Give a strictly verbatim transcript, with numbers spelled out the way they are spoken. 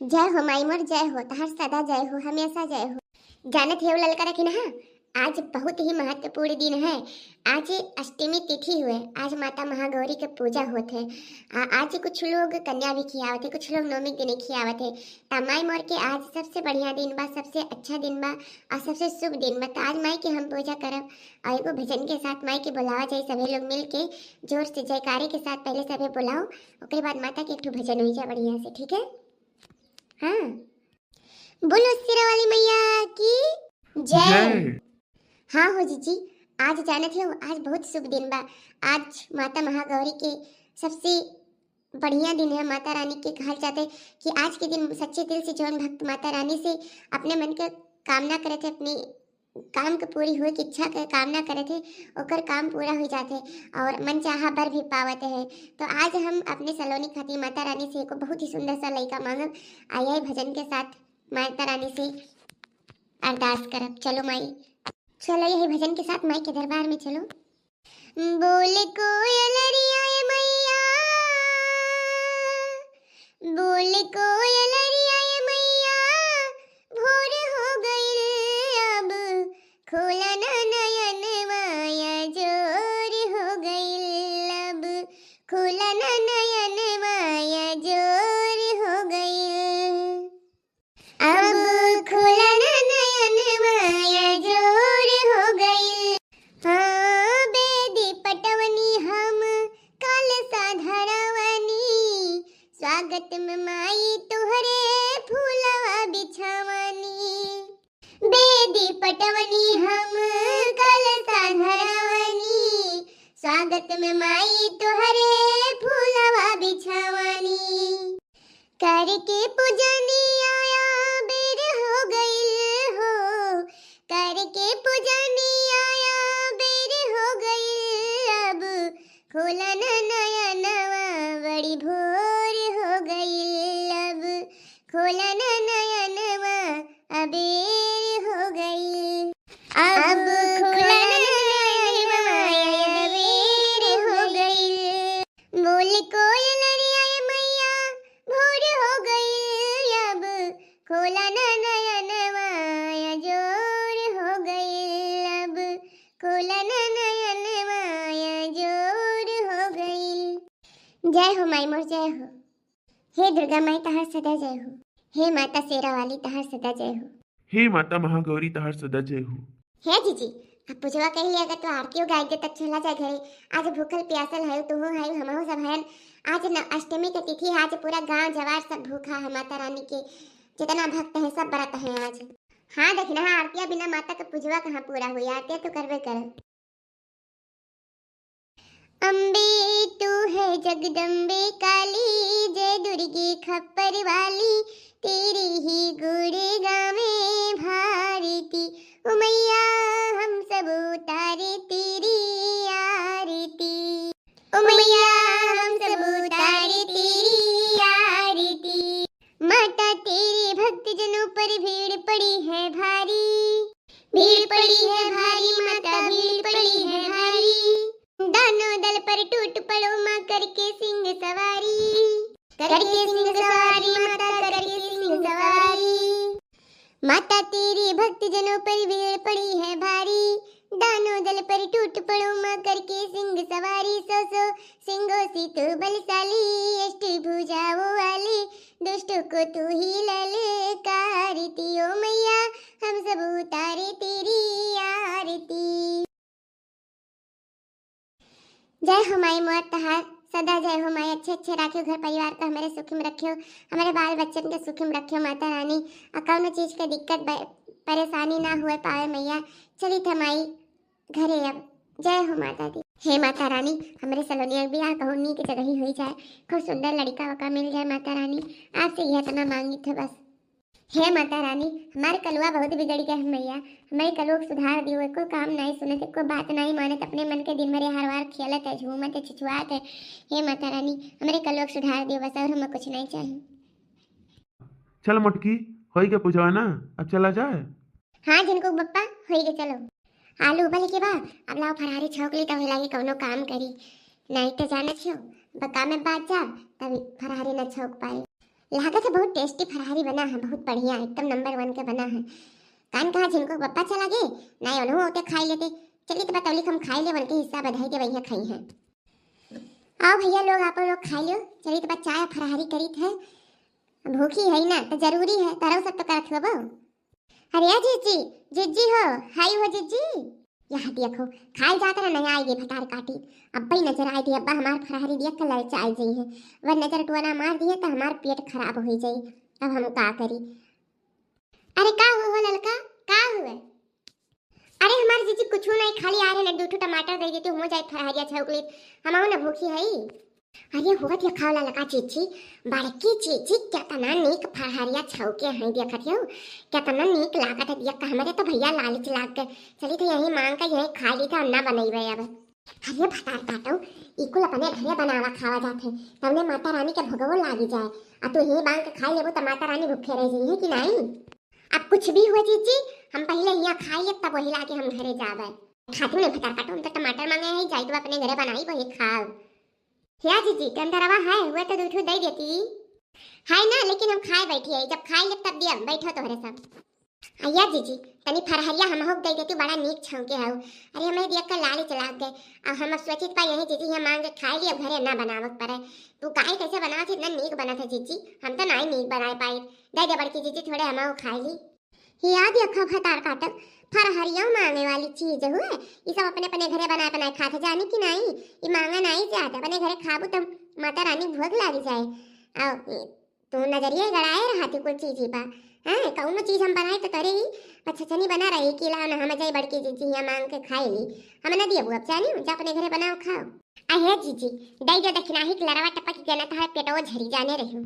जय हो माई मोर, जय हो, तहार सदा जय हो, हमेशा जय हो। जानत हेउ ललका रखिनहा, आज बहुत ही महत्वपूर्ण दिन है। आज अष्टमी तिथि हुए, आज माता महागौरी के पूजा होत है। आ, आज कुछ लोग कन्या भी खियावत है, कुछ लोग नौमी के दिने खियावत है। त माई मोर के आज सबसे बढ़िया दिन बा, सबसे अच्छा दिन बा और सबसे शुभ दिन बा। त आज माई के हम पूजा करब और एगो भजन के साथ माई के बुलावा जाई। सभी लोग मिल के जोर से जयकारे के साथ पहले सभी बुलाओ, ओकरे बाद माता के एक ठो भजन होई जा बढ़िया से, ठीक है? हाँ, बोलो शेरा वाली मैया की जय। जय। हाँ हो जीजी, आज जानत हो, आज बहुत शुभ दिन बा। आज माता महागौरी के सबसे बढ़िया दिन है। माता रानी के कहल जाते कि आज के दिन सच्चे दिल से जौन भक्त माता रानी से अपने मन के कामना करे थे, अपने काम के पूरी होए के इच्छा के कामना करे थे, ओकर काम पूरा हो जाते और मन चाहा बर भी पावत है। तो आज हम अपने सलोनी खातिर माता रानी से एको बहुत ही सुंदर सा लइका मांगब। आ यही भजन के साथ माता रानी से अरदास करब। चलो माई, चलो यही भजन के साथ माई के दरबार में चलो। बोल कोयलरिया ए मैया, बोल कोयलरिया ए मैया, भोर हो गइल अब, खोला ना नयनवा, या जोर हो गइल अब, खोला ना नयनवा, या जोर हो गइल। अब खोला ना नयनवा, या जोर हो गइल। हाँ, बेदी पटवनी हम कलसा धरवनी, स्वागत में माई तोहरे फूलवा बिछावनी। बेदी पटवनी हम कलसा धरवनी, स्वागत में माई तोहरे फूलवा बिछावनी। करके पूजनी आया बेर हो गइल हो, करके पूजनी आया बेर हो गइल अब, खोला ना नयनवा बड़ी भोर हो गइल अब, खोला ना नयनवा अबेर हो गइल। अब खोला ना नयनवा अबेर हो गइल। बोल कोयलरिया ए मैया, भोर हो गइल अब, खोला ना नयनवा, या जोर हो गइल अब, खोला ना नयनवा, या जोर हो गइल। जय हो माई मोर, जय हो। हे दुर्गा माई तहार सदा जय हो। हे माता शेरा वाली तहार सदा जय हो। हे माता महागौरी तहार सदा जय हो। हे जीजी, अब पूजवा कही लिया तो आरतियों गाय दे तब चला जाए घरे। आज भूखल प्यासल है, तुहो है, हमहू सब हयन। आज न अष्टमी के तिथि है, आज पूरा गांव जवार सब भूखा है माता रानी के। जितना भक्त है सब व्रत है आज। हाँ देखना, हाँ आरतिया बिना माता के पूजवा कहाँ पूरा हुई, आरतिया तो करबे करे। अम्बे तू है जगदम्बे काली, जय दुर्गे खप्पर वाली, तेरी ही गुण गावे भारती। ओ मैया हम सब उतारे तेरी आरती, ओ मैया हम सब उतारे तेरी आरती। माता तेरे भक्त जनों पर भीड़ पड़ी है भारी, भीड़ पड़ी है भारी माता, भीड़ पड़ी है भारी। दानों दल पर टूट पड़ो माँ करके सिंह सवारी, करके सिंह सवारी माता, करके सिंह सवारी। माता तेरे भक्त जनों पर भीड़ पड़ी है भारी, दानों दल पर टूट पड़ो माँ करके सिंह सवारी। सौ सौ सिंहों से तू बलशाली, अष्टभुजाओं वाली, दुष्टों को तू ही ललकारती। ओ मैया हम सब उतारे तेरी आरती। जय हो माई मोर तहार सदा जय हो माई। अच्छे अच्छे राखियो घर परिवार का, हमारे सुखी में रखियो, हमारे बाल बच्चन के सुखी में रखियो माता रानी। आ कौनो चीज के दिक्कत ब-, परेशानी ना हुए पावे मैया। चली थे माई घरे अब। जय हो माता दी। हे माता रानी, हमरे सलोनिया के बियाह कहूँ नीक जगह ही होई जाए, खूब सुंदर लड़का वका मिल जाए माता रानी। आपसे यह इतना मांगी थे बस। हे माता रानी, हमार कलुआ बहुत बिगड़ गया है मैया, हमारे कलुआ को सुधार दियो। एको काम नाई सुनत, एको बात नाई मानत, अपने मन के दिन भर हरवार खेलत है, झूमत है, छुछुआत है। हे माता रानी, हमारे कलुआ को सुधार दियो बस, और हमें कुछ नहीं चाहिए। चल मोटकी, होई के पूजवा ना, अब चला जाए। हाँ झिनकू बप्पा, होई के चलो। आलू उबल के बा, अब लाओ फरहारी छौंक ली, तब लागे कौनो काम करी। नहीं तो जाना छियो, बका में बात जा, तभी फरहारी न छौंक पाए। लागत है बहुत tasty फरहरी बना है, बहुत बढ़िया, एकदम number one के बना है। कान कहा झिनको बप्पा चला गए, ना उन्हों होते खाई लेते। चलिए तो बतौली हम खाई ले, उनके हिस्सा बधाई के वही खाई है। आओ भैया लोग, आप लोग खाई लो। चलिए तो बस चाय फरहरी करीत है, भूखी है ना, तो जरूरी है, तरह सब तो करत हो। अरे या जिज्जी, जिज्जी हो, हाय हो जिज्जी। यह देखो, खाई जात रहा, नहीं आएगी भतार काटी। अब्बा ही नजर आए थे, अब्बा हमार फरहरी देख के ललचाए जी है। वह नजर टुआना मार दिए तो हमार पेट खराब हो जाई। अब हम का करी? अरे का हुआ हो ललका, का हुआ? अरे हमार जिज्जी कुछ नहीं, खाली आ रहे ना, दो ठो टमाटर दे देती, हो जाए फरहरिया छौक लेत, हम ना भूखी है। अरे हुआ देखा ललका जिज्जी, बड़की जिज्जी केतना नीक फरहरिया छौके हैं, देखत हो केतना नीक लागत है, देख के हमरे तो भैया लालच लाग गए। चली तो यही मांग के यही खा ली था, ना बनैबे अब। अरे भतार काटो, ई कुल अपने घरे बनावा खावा जात है, तबने माता रानी के भोगवो लागी जाए। आ तू यही मांग के खाई लेबो तो माता रानी भूखे रह जाई है कि नहीं? अब कुछ भी हुआ जिज्जी, हम पहले यहाँ खाई ले, तब वही लाके हम घरे जाबे। खाती नहीं भतार काटो, हम तो टमाटर मांगे हैं, जाई तो अपने घरे बनाई वही खाओ। या जिज्जी, टंडरवा है, हुआ तो दो ठो दे देती। है ना, लेकिन हम खाए बैठी है, जब खाई ले तब दिया, बैठो तोहरे सब। अया जिज्जी, तनी फरहरिया हमहू के दे देती, बड़ा नीक छौके हऊ। अरे हमें देख के लालच लाग गए। अब हम अब सोचित बा यही जिज्जी यहाँ मांग के खाई ली, अब घरे ना बनावक पड़े। तू काहे कैसे बनावत है, इतना नीक बनत है जिज्जी, हम तो नहीं नीक बनाए पाई। दे दे बड़की जिज्जी, थोड़े हमहू खाई ली। हिया देखो भतार काटो, फरहरिया मांगे वाली चीज हुए, ई सब अपने अपने घरे बनाए बनाए खात है, जानी कि नहीं? ई मांगा नहीं जात, अपने घरे खाबू तब माता रानी भोग लाग जाए। आ, तू नजरिया गड़ाए रहती कुल चीज ही बा। हाँ, कौनो चीज हम बनाए तो तोरे ही पछछनी बना रही कि लाओ ना हम जाई बड़की जिज्जी हिया मांग के खाए ली। हम ना दियबू अब, जानी जा अपने घरे बनाओ खाओ। अहे जिज्जी, दई दे दखिनाही के लरवा टपक के ना तहार पेटवा झरी जाने रही।